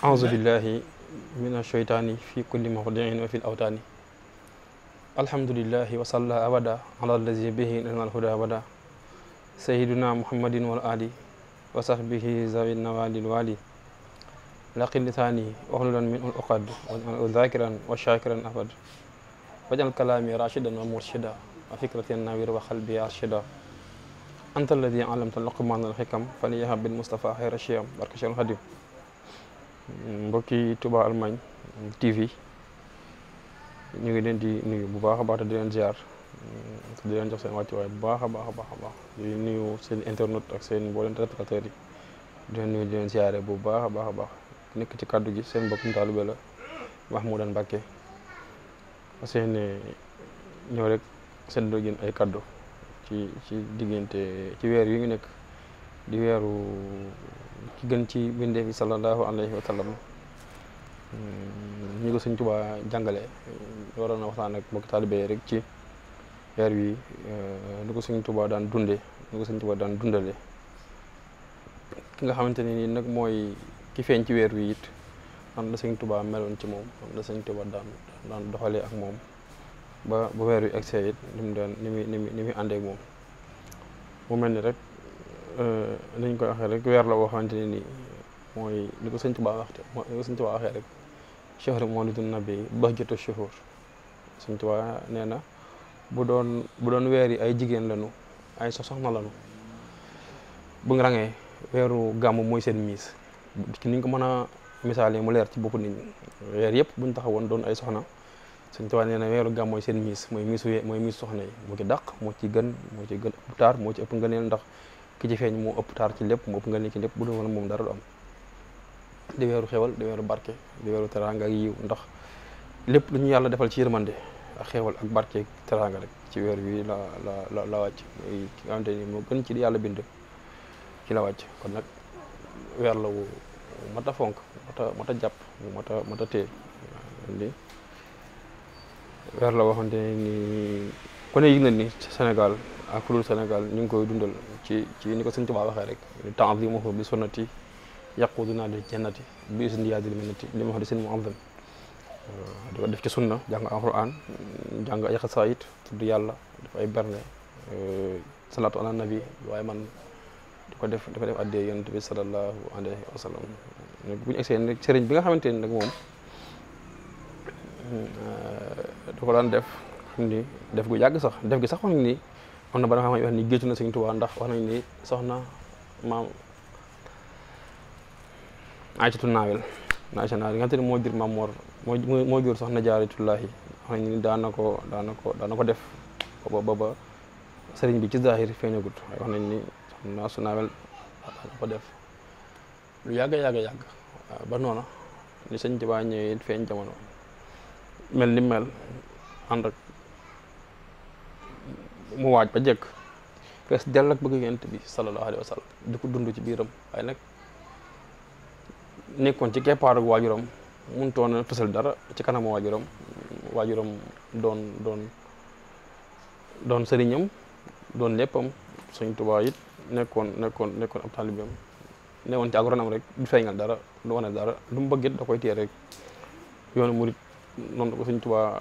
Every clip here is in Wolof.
أعوذ بالله من الشيطان في كل موضع وفي الأوطان الحمد لله وصلى أبدا على الذي به لنا الهدى أبدا سيدنا محمد والآل وصحبه ذوي النوال الوالي لقل لساني واحلل منه العقد واجعله ذاكرا وشاكرا أبدا واجعل كلامي راشدا ومرشدا وفكرة نوير وقلبي أرشدا أنت الذي علمت لقمان الحكم فليهب بالمصطفى خير الشيم بارك شيخ الخديم mbokki Touba Allemagne TV ñu ngi leen di nuyu bu baax a baax te di leen ziar di leen jox seen wàccuwaay bu baax a baax di nuyu seen internet ak seen mboolem téléspectateurs yi di leen nuyu di leen ziare bu baax a baax nekk ci kaddu gi seen mbokkum taalibe la Mahmoudane Mbacké parce que ñëw rek seen dogin ay kaddu ci diggante ci weer yu ngi nekk di weeru ki gën ci bindee bi sallallahu alayhi wa sallam ñi ko Sëñ Tuubaa jàngale waroon na waxtaan ak mbokki taalibe rek ci weer wi ni ko Sëñ Tuubaa daan dundee ni ko Sëñ Tuubaa daan dundale ki nga xamante ne nii nag mooy ki feeñ ci weer wi it am la Sëñ Tuubaa meloon ci moom am la Sëñ Tuubaa daan doxalee ak moom ba weer wi egsee it ni muy àndee ak moom mu mel ni rek nañ koy waxee rek weer la boo xamante ne nii mooy li ko Sëñ Tuubaa waxte li ko Sëñ Tuubaa waxee rek shahru mawlidun nabi bahjatu shuhur Sëñ Tuubaa nee na bu doon weer yi ay jigéen lañu ay soxna lañu bu nga rangee weeru gàmm mooy seen miis ci niñ ko mën a misaalee mu leer ci bopp nit ñi weer yëpp buñ taxawoon doon ay soxna Sëñ Tuubaa nee na weeru gàmm mooy seen miis mooy miis soxna yi moo ci dàq moo ci gën ëpp taar moo ci ëpp ngëneel ndax ki ci feeñ moo ëpp taar ci lépp moo ëpp ngëneel ci lépp bu dul woon moom dara du am di weeru xewal di weeru barke di weeru teraanga ak yiw ndax lépp lu ñu yàlla defal ci yërmande ak xewal ak barke teraanga rek ci weer wi la wàcc mooy ki nga xamante ni moo gën ci di yàlla bind ci la wàcc kon nag weer la wu mat a fonk mat a jàpp mat a téye li weer la waxante ni ku ne yëg na ni Sénégal ak fudul Sénégal ñu ngi koy dundal ci ni ko Sëñ Tuubaa waxee rek ta'zimuhu bi sunnati yaquduna lil jannati bi isndiyaadil minnati li ma wax di seen mu'azzam di ko def ci sunna jàng alquran jàng ay xasaayit tudd yàlla def ay berne salaatu ala nabi waaye man di ko def addee yonent bi sallallahu alayhi wa sallam bu ñu egsee nag sëriñ bi nga xamante ni nag moom da ko daan def xam ni def gu yàgg sax def gi sax wax ni am na ba nga xam ne wax ni géetu na Sëñ Tuubaa ndax wax nañ ni soxna maam Aysatu Naawel nga xamante ne moo jur Maam Mor moo jur soxna Jaaratullaahi wax nañ ni daana ko def ba sëriñ bi ci zahir feeñagut waaye wax nañ ni soxna su Naawel daana ko def lu yàgg ba noona ni Sëñ Tuubaa ñëwee feeñ jamono mel ni mel ànd ak mu waaj ba jekk fees dell ak bëgg Yonent bi sallallahu alayhi wa sallam di ko dund ci biiram waaye nag nekkoon ci keppaaru waajuram mënutoon a fësal dara ci kanamu waajuram doon sëriñam doon léppam Sëñ Tuubaa it nekkoon ab taalibeem newoon ci agronam rek du feeñal dara du wane dara lu mu bëgg it da koy téye rek yoonu murit noonu ko Sëñ Tuubaa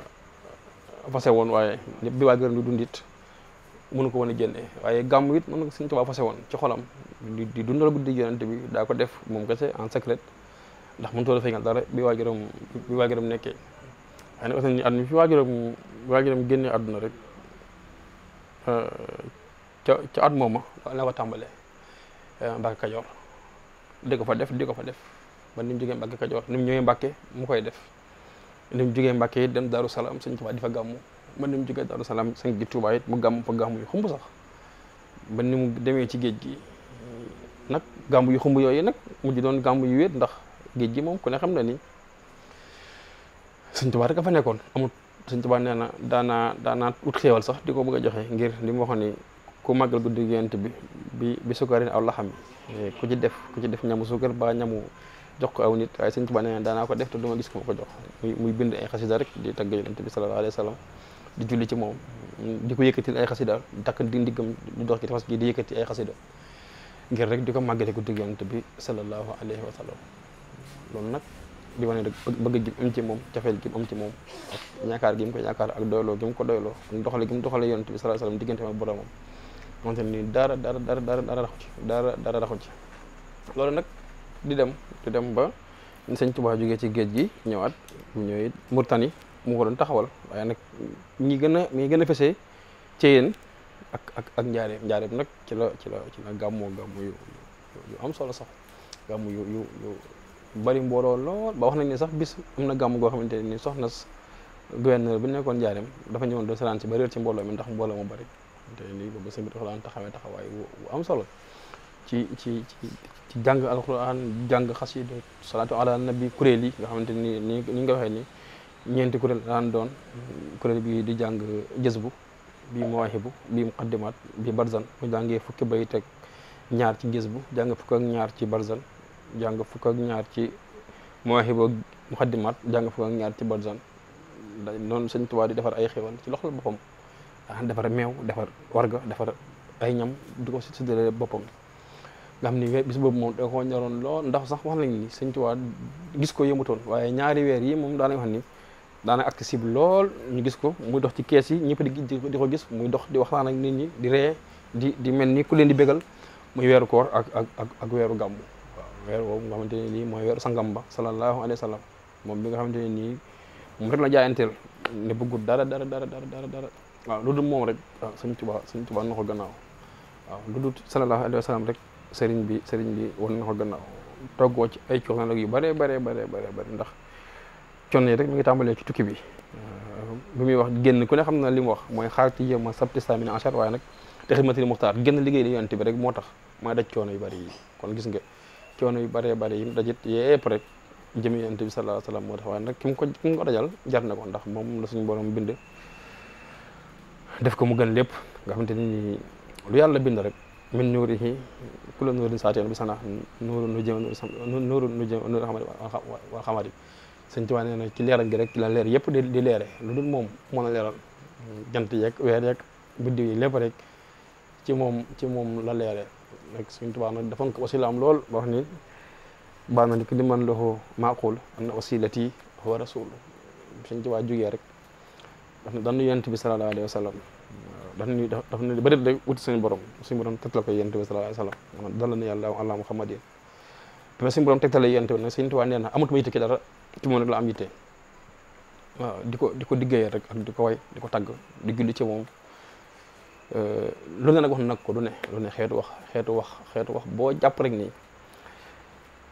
fase woon waaye lépp bi waajuram di dund it mënu ko woon a génne waaye gàmm it noonu ko Sëñ Tuubaa fase woon ci xolam di dundal guddi Yonent bi daa ko def moom kese en secret ndax mënutoo a feeñal dara bi waajuram nekkee waaye nag aussi ni at mi fi waajuram génnee àdduna rek ca at mooma la ko tàmbalee Mbàkke Kajoor di ko fa def ba ni mu jógee Mbàkke Kajoor ni mu ñëwee Mbàkke mu koy def ni mu jógee Mbàkke it dem Daaru Salaam Sëñ Tuubaa di fa gàmmu ba ni mu jógee Daaru Salaam sëñ gi Tuubaa it mu gàmm fa gàmm yu xumb sax ba ni mu demee ci géej gi nag gàmm yu xumb yooyu nag mujj doon gàmm yu wéet ndax géej gi moom ku ne xam na ni Sëñ Tuubaa rek a fa nekkoon amul Sëñ Tuubaa nee na daana ut xéewal sax di ko bëgg a joxe ngir li mu waxoon ni ku màggal guddi Yonent bi sukkarin aw laxam yi ku ci def ñamu sukkar ba ñamu jox ko aw nit waaye Sëñ Tuubaa nee na daanaa ko def te du ma gis ko ma ko jox muy bind ay xasida rek di tagg Yonent bi sallallahu alayhi wa sallam di julli ci moom di ko yëkkatil ay xasida takk di ndiggam di dox ci tefas gi di yëkkati ay xasida ngir rek di ko màggale ko digg Yonent bi sallallahu alayhi wa sallam loolu nag di wane rek bëgg gi am ci moom cafeel gi am ci moom ak ñaakaar gi mu ko ñaakaar ak doyloo gi mu ko doyloo ak doxale gi mu doxale Yonent bi sallallahu alayhi wa sallam diggante ak boromam wante ni dara raxu ci loolu nag di dem ba Sëñ Tuubaa jógee ci géej gi ñëwaat bu ñëwee Murtani mu ko doon taxawal waaye nag mi ngi gën a fesee ci yéen ak njaareem nag ci la gàmmoo yu am solo sax gàmmu yu bari mbooloo lool ba wax nañ ne sax bis am na gàmm goo xamante ni soxna gouverneur bi nekkoon njaareem dafa ñëwoon doon saraan si ba réer ci mbooloo mi ndax mbooloo mu bari te lii boobu sëñ bi dafa daan taxawaay bu am solo ci jàng alquran jàng xasida salaatu ala nabi kuréel yi nga xamante ni nga waxee ni ñeenti kuréel daan doon kuréel bi di jàng jësbu bi mawaahibu bi muqaddimaat bi barzan mu jàngee fukki bayit ak ñaar ci jësbu jàng fukk ak ñaar ci barzan jàng fukk ak ñaar ci mawaahibu ak muqaddimaat jàng fukk ak ñaar ci barzan noonu Sëñ Tuubaa di defar ay xéwal ci loxol boppam defar meew defar warga defar ay ñam di ko séddale boppam nga xam ni bis boobu moom da ko ñoroon lool ndax sax wax nañ ni Sëñ Tuubaa gis ko yëmutoon waaye ñaari weer yi moom daanañ wax ni daana accessible lool ñu gis ko muy dox ci kees yi ñëpp di ko gis muy dox di waxtaan ak nit ñi di ree di mel ni ku leen di bégal muy weeru koor ak weeru gàmmu waaw weer woowu nga xamante ne nii mooy weeru sangam ba sallallahu alayhi wa sallam moom bi nga xamante ne nii moom rek la jaayanteel ne bëggul dara waaw lu dul moom rek waaw Sëñ Tuubaa na ko gannaaw waaw lu dul sallallahu alayhi wa sallam rek sëriñ bi wan na ko gannaaw toggoo ci ay coono nag yu bare ndax coono yi rek mi ngi tàmbalee ci tukki bi bi muy wax génn ku ne xam na li mu wax mooy xaar ci yéema sabti samina achar waaye nag te xidmatil muxtaar génn liggéey li Yonent bi rek moo tax mooy daj coono yu bari yi kon gis nga coono yu bare yi mu dajit yépp rek jëmi Yonent bi sallallahu alayhi wa sallam moo tax waaye nag ki mu ko dajal jar na ko ndax moom la suñu borom bind def ko mu gën lépp nga xamante ni lu yàlla bind rek min nuurihi kullu nuurin saati'un bi sana nuurun nuur wal xamari Sëñ Tuubaa nee na ci leeral gi rek ci la leer yëpp di leere lu dul moom moo na leeral jant yeeg weer yeeg biddiw yi lépp rek ci moom la leere nag Sëñ Tuubaa nag dafa ko wasilaam lool ba wax ni baa na ni man lahu maaqul anna wasilati huwa rasul Sëñ Tuubaa jógee rek daf ne dañu Yonent bi sallallahu alayhi wa sallam daf ne bëri rek wuti suñu borom tegtal ko Yonent bi sallallahu alayhi wa sallam dal na yàlla ala muhammadin mais suñu borom tegtale Yonent bi nag Sëñ Tuubaa nee na amatuma yitte ki dara ci moom rek la am yitte waaw di ko diggéeyee rek ak di ko way di ko tagg di julli ci moom lu ne nag wax nag ko lu ne xeetu wax boo jàpp rek nii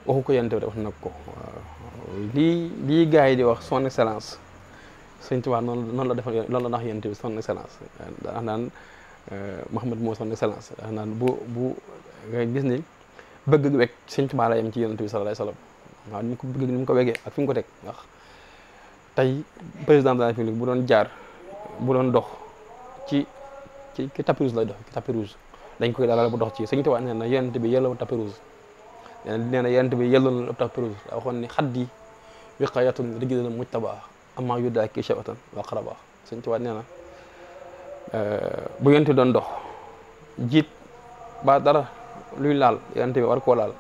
waxu ko Yonent bi rek wax nag ko waaw lii gars yi di wax son excellence Sëñ Tuubaa noonu la defal loolu la nax Yonent bi son excellence daa naan Muhammad moo son excellence daa naan bu nga gis ni bëgg wekk Sëñ Tuubaa la yem ci Yonent bi sallallahu alayhi wa sallam waaw ni mu ko bëgg ni mu ko wegee ak fi mu ko teg ndax tey président de la République bu doon dox ci tapis rouge lay dox ci tapis rouge dañ koy dalal bu dox ci Sëñ Tuubaa nee na Yonent bi yelloo tapis rouge nee na Yonent bi yelloo na tapis rouge daa waxoon ni xaddi wiqaayatun rijlil mujtabaa amma yudaaki shawatan wa qaraba Sëñ Tuubaa nee na bu Yonent bi doon dox jiit ba dara luy laal Yonent bi war koo laal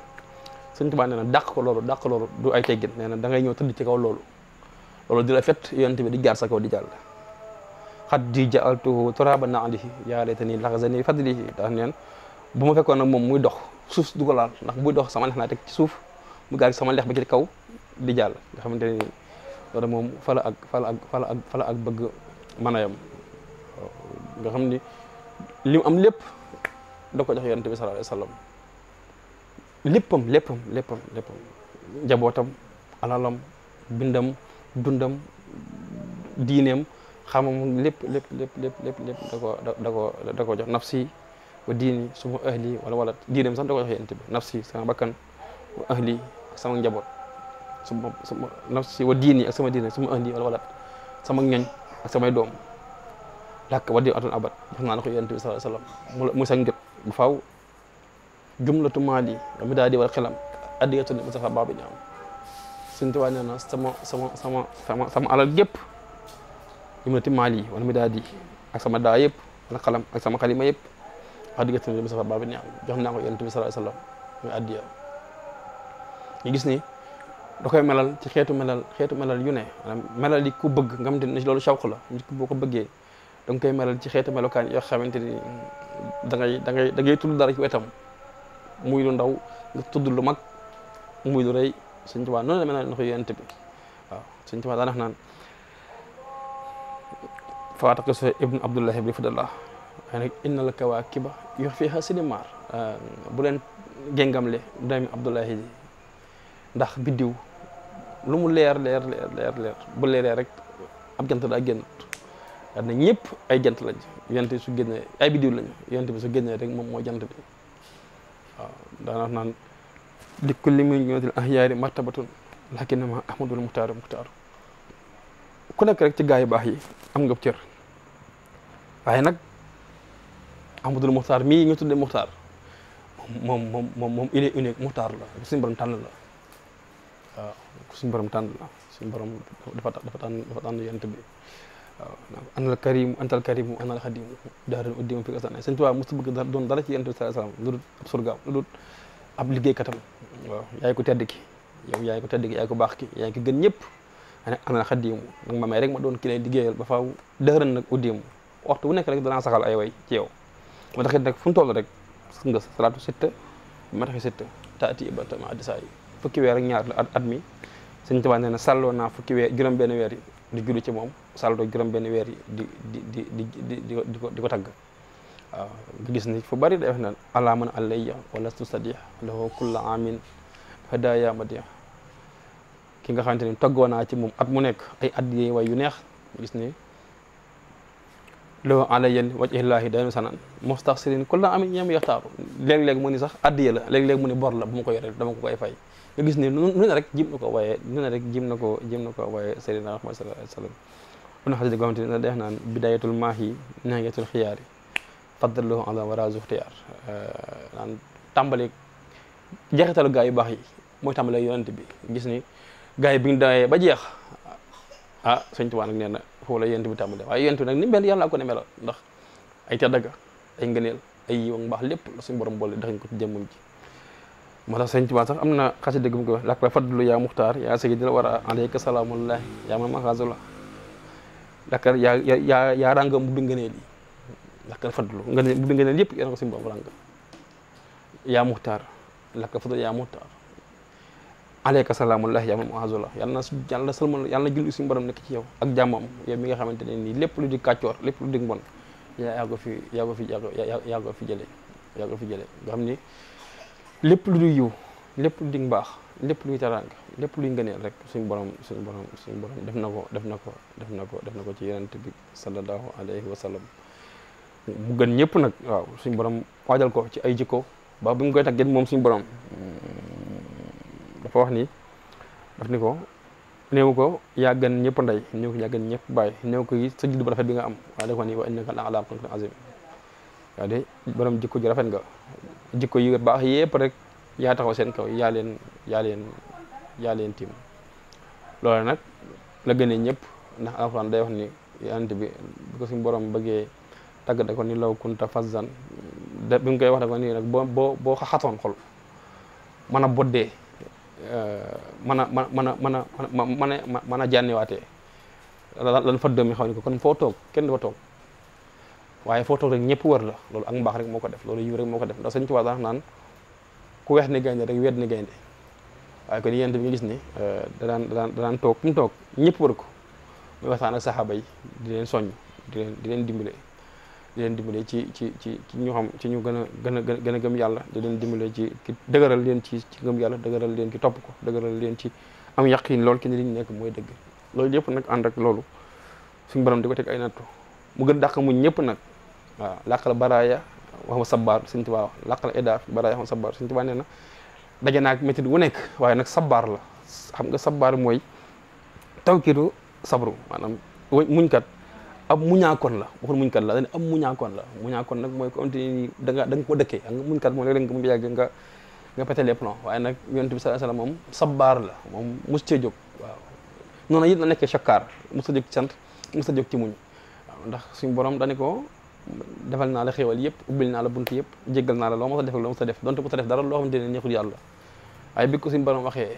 Sëñ Tuubaa nee na dàq ko loolu du ay teggin nee na da ngay ñëw tëdd ci kaw loolu di la fet Yonent bi di jaar sa kaw di jàll xat di jaaltuhu turaba naalihi yaa laytani laxazani fadlihi ndax neen bu ma fekkoon nag moom muy dox suuf du ko laal ndax buy dox sama lex naa teg ci suuf mu gaar sama lex ba ci kaw di jàll nga xamante ni loolu moom fala ak bëgg mën a yam nga xam ni li mu am lépp da ko jox Yonent bi sallallahu alayhi wa sallam léppam njabootam alalam bindam dundam diineem xamam lépp da ko jox nafsi wa diini suma ahli wala diineem sax da ko jox Yonent bi nafsi sama bakkan wa ahli ak sama njaboot sama nafsi wa diini ak sama diine suma ahli wala sama ñoñ ak samay doom làkk wa di atun abad jox naa la ko Yonent bi sallallahu alayhi wa sallam muy sa njot bu faaw jumlatu maali wa midaadi wal xilam addiyatu li Mustafa baabi ñaam Sëñ Tuubaa nee na sama alal gépp yu ma timaal yi wala mi daal di ak sama daa yëpp wala xalam ak sama xalima yëpp wax dëgg yàlla Mustafa Baabi neex jox naa ko Yonent bi sallallahu alayhi wasallam muy addiya ñu gis ni da koy melal ci xeetu melal yu ne maanaam melal yi ku bëgg nga xamante ni loolu shawq la nit ki boo ko bëggee da nga koy melal ci xeetu melokaan yoo xamante ni da ngay tudd dara ci wetam muy lu ndaw nga tudd lu mag muy lu rëy Sëñ Tuubaa noonu la melal na ko Yonent bi waaw Sëñ Tuubaa daa naan faataka so ibnu abdullahi bi fadallah waaye nag innal kawaakiba yox fiiha sinimar bu leen géngamle doomi abdullahi ji ndax biddiw lu mu leer bu leeree rek ab jant daa génn na ñëpp ay jant lañ Yonent bi su génnee ay biddiw lañu Yonent bi su génnee rek moom mooy jant bi waaw daana naan li kulli minnatil ahyaari martabatun lakinnama ahmadul muxtaaru ku nekk rek ci gaa yu baax yi am nga cër waaye nag ahmadul muxtaar mii nga tuddee muxtaar moom il est unique muxtaar la suñu borom tànn la waaw suñu borom tànn la suñu borom dafa tànn Yonent bi waaw anal karimu antal karimu anal xadimu daaran uddimu fi kasane Sëñ Tuubaa mos bëgg doon dara ci Yonent bi sallallahu alayhi wasallam lu dul ab surgaam lu dul ab liggéeykatam waaw yaay ko tedd ki yow yaay ko tedd ki yaay ko baax ki yaay ko gën ñëpp anal xadimu nag ma may rek ma doon ki lay liggéeyal ba faaw daaran nag uddimu waxtu bu nekk rek danaa saxal ay way ci yow moo taxit nag fu mu toll rek nga salaatu sitta ma taxi sitta taati ibatama addisaa yi fukki weer ak ñaar la at mi Sëñ Tuubaa nee na sàlloo naa fukki weer juróom-benn weer yi di julli ci moom sàlloo juróom-benn weer yi di ko tagg waaw nga gis ni fu bari day wax naan ala man alayya wala tusadih lahu kulla amin hadaya madia ki nga xamante ni toggoo naa ci moom at mu nekk ay addiye way yu neex gis ni loo alayya wajhillaahi daynu sanan mustaxsirin kulla amin ñam yaxtaaru léeg-léeg mu ni sax addiye la léeg-léeg mu ni bor la bu ma ko yoree dama ko koy fay nga gis ni nu ne rek jim na ko waaye waaye Seydina Muhammad sallallahu alayhi wasallam bu na xasida goo xamante ne def naan bidayatul maahi nihayatul xiyaari faddalahu ala wara zuxtiyaar naan tàmbali jeexitalu gaa yu baax yi mooy tàmbale Yonent bi gis ni gaa yi bi ñu dawee ba jeex Sëñ Tuubaa nag nee na foofu la Yonent bi tàmbale waaye Yonent bi nag ni mel yàlla ko ne melal ndax ay teddaga ay ngëneel ay yiw ak mbaax lépp la suñu borom boole daxañ ko ci jëmmum ji moo tax Sëñ Tuubaa sax am na xasi dëgg mu ko wax lak la fadlu yaa muxtaar yaa sayyidi la war a alayka salaamullahi yaa man maxaazula lakar yaa rànga mu bi ngëneel yi lakal fadlu ngëneel mu bi ngëneel yëpp yaa ko suñu borom rànga yaa muxtaar lakal fadlu yaa muxtaar alayka salaamullahi yaa man maxaazula yàlla sëlmal yàlla julli suñu borom nekk ci yow ak jàmmam yow mi nga xamante ne nii lépp lu di kàccoor lépp lu di mbon yaa ko fi jëlee nga xam ni lépp lu duy yiw lépp lu di mbaax lépp luy teraanga lépp luy ngëneel rek suñu borom def na ko ci Yonent bi sallallahu alayhi wa sallam mu gën ñëpp nag waaw suñu borom waajal ko ci ay jikko ba bi mu koy tàggat moom suñu borom dafa wax ni daf ni ko néew ko yaa gën ñëpp ndey néew ko yaa gën ñëpp baay néew ko yi sa juddu bu rafet bi nga am waaye dafa ni wa innaka la ala xuluqin azim waaw de borom jikko ji rafet nga jikko yi baax yëpp rek yaa taxaw seen kaw yaa leen tiim loolu nag la gënee ñëpp ndax alxuraan day wax ni Yonent bi bu ko suñu borom bëggee tagg da ko ni law kunta fazzan da bi nga koy wax da ko nii nag boo xaxatoon xol mën a boddee mën a jànniwaatee lan fa doomi xaw ni ko kon foo toog kenn dafa toog waaye foo toog rek ñëpp wër la loolu ak mbaax rek moo ko def loolu yiw rek moo ko def ndax Sëñ Tuubaa sax naan ku weex ni gaynde rek wet ni gaynde waaye kon Yonent bi nga gis ni da daan toog fu mu toog ñëpp wër ko muy waxtaan ak saxaaba yi di leen soññ di leen dimbale ci ñu xam ci ñu gën a gëm yàlla di leen dimbale ci dëgëral leen ci gëm yàlla dëgëral leen ci topp ko dëgëral leen ci am yaqin lool ki ni li ñu nekk mooy dëgg loolu yëpp nag ànd ak loolu suñu borom di ko teg ay nattu mu gën dàq muñ ñëpp nag waaw làqal baraaya wax ma sabaar Sëñ Tuubaa làqal edaaf baraaya wax ma sabaar Sëñ Tuubaa nee na daje naag métit wu nekk waaye nag sabaar la xam nga sabaar mooy tawkiitu sabru maanaam muñkat ab muñaakoon la waxul muñkat la muñaakoon nag mooy ko am te ni da nga ko dëkkee xam nga muñkat moom léeg-léeg nga mu yàgg nga pété les plombs waaye nag yonent bi sallallahu alayhi wasallam moom sabbaar la moom mos cee jóg waaw noonu it la nekkee shakkaar mos a jóg ci sant mos a jóg ci muñ waaw ndax suñu borom dañu ko defal naa la xéewal yëpp ubbil naa la bunt yëpp jéggal naa la loo mos a def ak loo mos a def donte mos a def dara loo xamante ne neexul yàlla waaye bi ko suñu borom waxee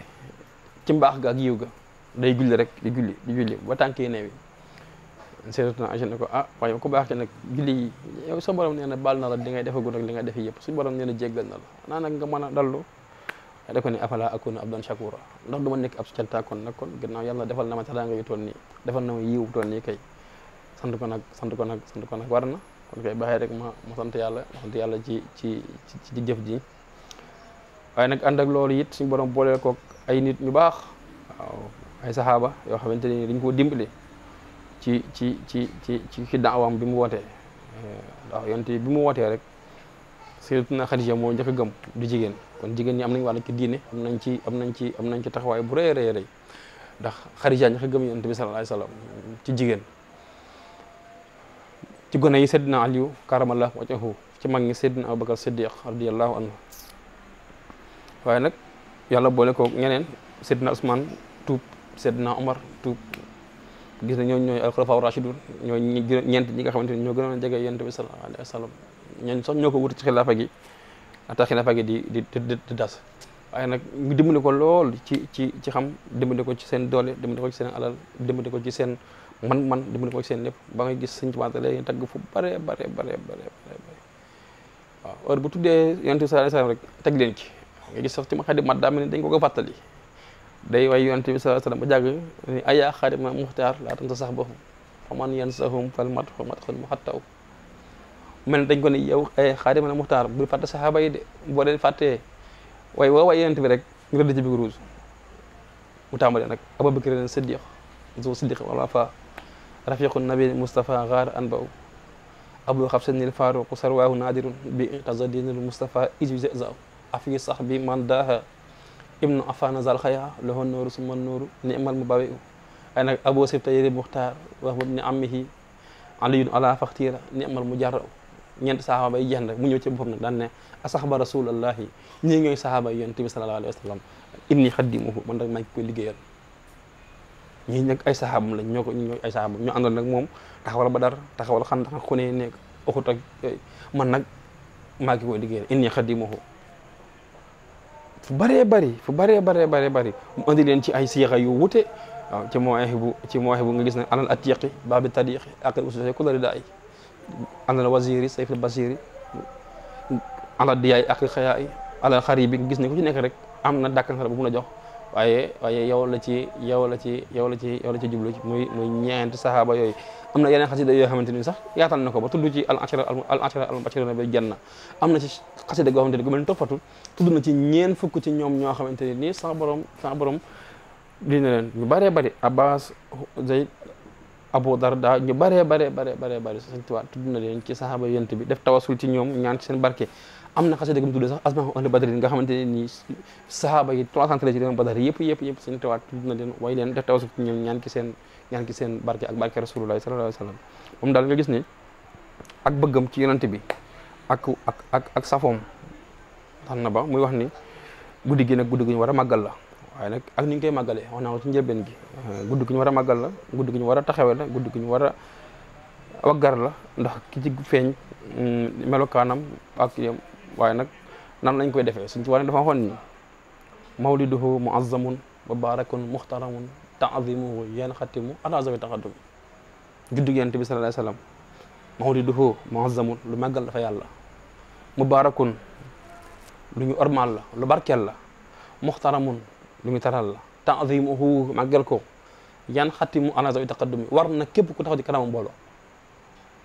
ci mbaax ga ak yiw ga day julli rek di julli ba tànk yi neewi Sayyidatuna Aïcha ne ko waaye ko baax ci nag julli yi yow sa borom nee na baal na la li ngay defagul ak li nga defi yëpp suñu borom nee na jéggal na la naa nag nga mën a dallu da ko ne afala akuna abdan shakura ndax du ma nekk ab cantaakoon nag kon gannaaw yàlla defal na ma teraanga yu toll nii defal na ma yiw toll nii kay sant ko nag war na kon kay baaxee rek ma sant yàlla ci jëf ji waaye nag ànd ak loolu it suñu borom booleel ko ay nit ñu baax waaw ay saxaaba yoo xamante ni dañ koo dimbali ci daawam bi mu wootee ndax yonte bi mu wootee rek Sayyidatuna Xadija moo njëkk a gëm du jigéen kon jigéen ñi am nañ wàll ci diine am nañ ci taxawaay bu rëy ndax Xadija njëkk a gëm yonte bi sallallahu alayhi wasallam ci jigéen ci gone yi Seydina Aliyu karamallahu wajhahu ci mag ñi Seydina Abubakar Siddiq radiyallahu anhu waaye nag yàlla boole ko ñeneen Seydina Usmaan tuub Seydina Omar tuub gis na ñooy al-xulafaa rashidun ñooy ñeent ñi nga xamante ni ñoo gënoon a jege yonent bi sallallahu alayhi wa sallam ñooñu sax ñoo ko wuti ci xilaafa gi ata xilaafa gi di das waaye nag ñu dimbali ko lool ci xam dimbali ko ci seen doole dimbali ko ci seen alal dimbali ko ci seen man dimbali ko ci seen lépp ba ngay gis Sëñ Tuubaa léegi tagg fu bare waaw heure bu tuddee yonent bi sallallahu alayhi wa sallam rek teg leen ci nga gis sax ci ma xadim mat daa mel ni dañ ko fàttali day way yonent bi sallallahu alayhi wasallam ba jàgg ni ayaa xaadima muxtaar laa tansa sax boobu faman yansahum fal mat xul mu xattaw mel dañ ko ni yow ay xaadima na muxtaar bul fàtte saxaaba yi de boo leen fàttee way woo way yonent bi rek ñu rëdd ci biir rouge mu tàmbalee nag Abubakar leen siddiq zo siddiq wala fa rafiqu nabi Mustafa gaar an baw abou xabsanil faruqu sarwaahu naadirun bi tazadinul Mustafa ijza afi sax bi man daaha ibnu afana zal xaya lahu nooru suma nooru ni'mal mubawi ay nag aboo sibta yëri muxtaar wax boobu ni amihi aliyun ala faxtira ni'mal mujarra ñeent saxaaba yi jeex na mu ñëw ci boppam nag daan ne asaxba rasulallahi ñii ñooy saxaaba yi yonent bi sallallahu alayhi wa sallam inni xaddimuhu man nag maa ngi koy liggéeyal ñii nag ay saxaabam lañ ñooy ay saxaabam ñu àndoon nag moom taxawal Badar taxawal Xandaq xunee nekk Uhud ak man nag maa ngi koy liggéeyal inni xaddimuhu fu bëree bëri mu andi leen ci ay siixa yu wute waaw ci mawaahibu nga gis ne alal atiqi baabi tadiqi akal ususé ku lari daay alal waziri sayfil basiri alal diyaay ak xayaay alal xaribi nga gis ne ku ci nekk rek am na dàkkan bu mun a jox waaye yow la ci jublu muy ñeenti saxaaba yooyu am na yeneen xasida yoo xamante ni sax yaatal na ko ba tudd ci al ashara al bashiruna bil janna am na ci xasida goo xamante ni gu mel ni toppatu tudd na ci ñeen fukk ci ñoom ñoo xamante ni nii sa borom li na leen ñu bëree bëri Abbas Zayd Abu Darda ñu bëree bëri Sëñ Tuubaa tudd na leen ci saxaaba yent bi def tawasul ci ñoom ñaan ci seen barke am na xasida gu mu tudd sax asmaa ahli badrin nga xamante ne nii saxaaba yi 313 ci badar yëpp Sëñ Tuubaa tudd na leen way leen def tawasul ci ñoom ñaan ki seen barke ak barke rasulullah sallallahu alayhi wa sallam moom daal nga gis ni ak bëggam ci yonent bi ak safoom tax na ba muy wax ni guddi gi nag guddi gi ñu war a màggal la waaye nag ak ni ñu koy màggalee wax naa ko ci njëlbeen gi guddi gi ñu war a màggal la guddi gi ñu war a taxawe la guddi gi ñu war a waggar la ndax ki ci feeñ melokaanam ak yam waaye nag nan lañ koy defee suñ ci war dafa waxoon ni mawliduhu muazzamun mubarakun muxtaramun ta'zimuhu yan xatimu ala zawi taqaddum juddu Yonent bi sallallahu alayhi wasallam mawliduhu muazzamun lu màggal dafa yàlla mubarakun lu ñu ormal la lu barkeel la muxtaramun lu ñu taral la ta'zimuhu màggal ko yan xatimu ala zawi taqaddum war na képp ku taxaw ci kanamu mbooloo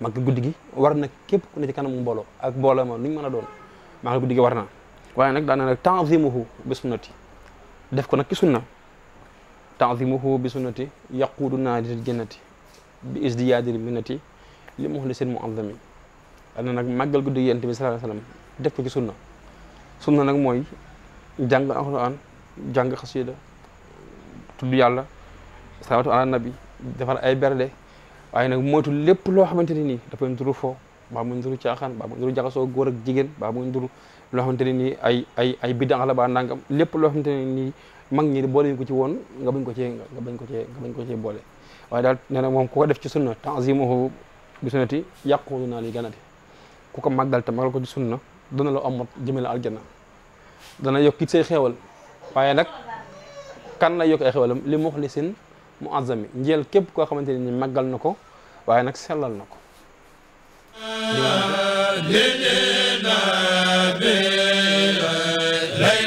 màggal guddi gi war na képp ku ne ci kanamu mbooloo ak mbooloo ma lu ñu mën a doon màggal guddi gi war na waaye nag daana nag ta'zimuhu bi sunnati def ko nag ci sunna ta'zimuhu bi sunnati yaquduna lil jannati bi isdiyaadil minnati li muxlisin mu'azzami daana nag màggal guddi gi Yonent bi sallallahu alayhi wasallam def ko ci sunna nag mooy jàng alquran jàng xasida tudd yàlla salaatu ala nabi defar ay berde waaye nag moytu lépp loo xamante ni nii dafa turu fo baa muy nduru caaxaan baa muy nduru jaxasoo góor ak jigéen baa muy nduru loo xamante ne nii ay bidang la baa nangam lépp loo xamante ne nii mag ñi boole ñu ko ci woon nga bañ ko cee boole waaye daal nee na moom ku ko def ci sunna ta'zimuhu bi sunnati yàqudu naa li ganati ku ko màggal te màggal ko ci sunna dana la amat jëme la aljanna dana yokkit say xeewal waaye nag kan la yokk ay xewalam li muxlisin muazzami njël képp koo xamante ne ni màggal na ko waaye nag sellal na ko lay